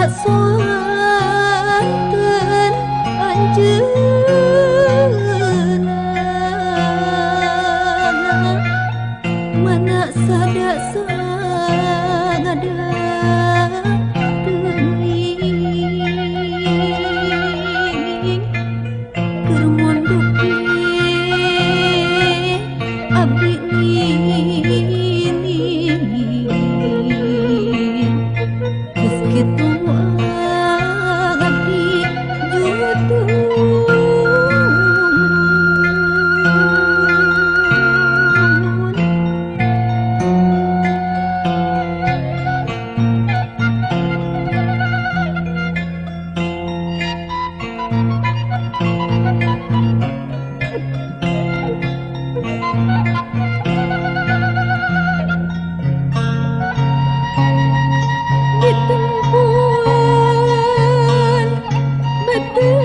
Sonten anjeunna mana sada sangada teuing keur mondok abdi ngining geus kitu abdi juturun. Ditempuan beteu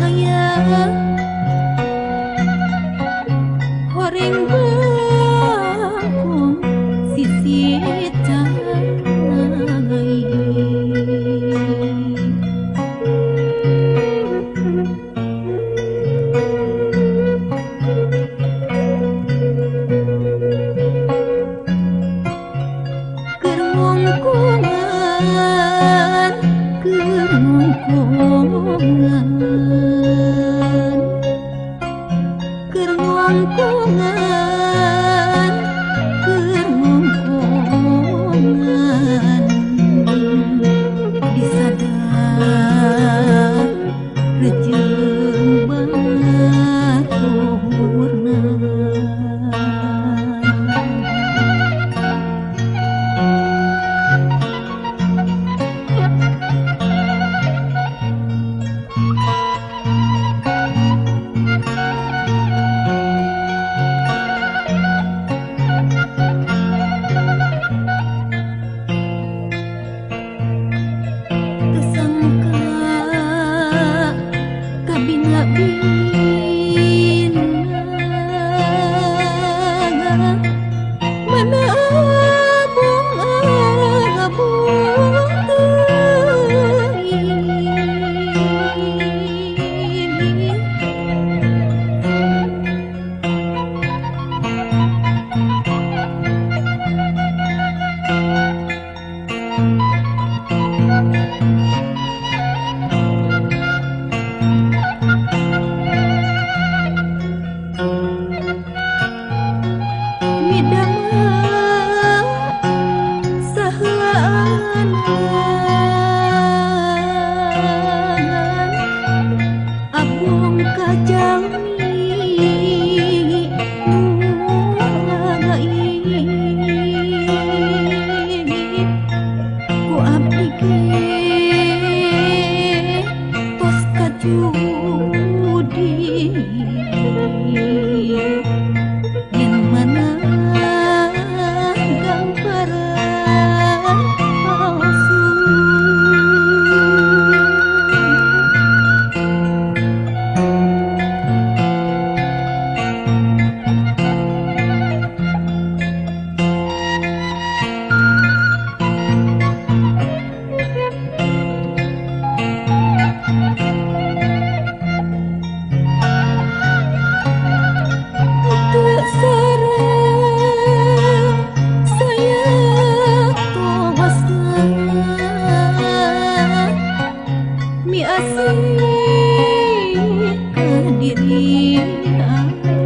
aya horeng bangkong sisi cai. Keur ngongkongan, keur ngongkongan, keur ngongkongan, keur ngongkongan, disadar rejeung baturna. Tesangka kabina-bina mana abong arabong teuing. Midama saheulaanan abong ka jalmi nu gaib ku abdi ge tos kajudi yen mana gambaran palsu. Teu sareng sayaktosna miasih ka diri abdi.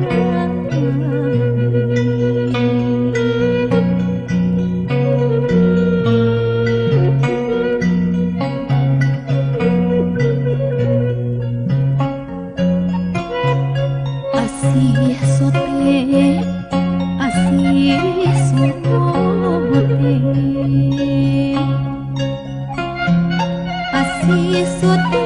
Asih sote, asih sote, asih sote.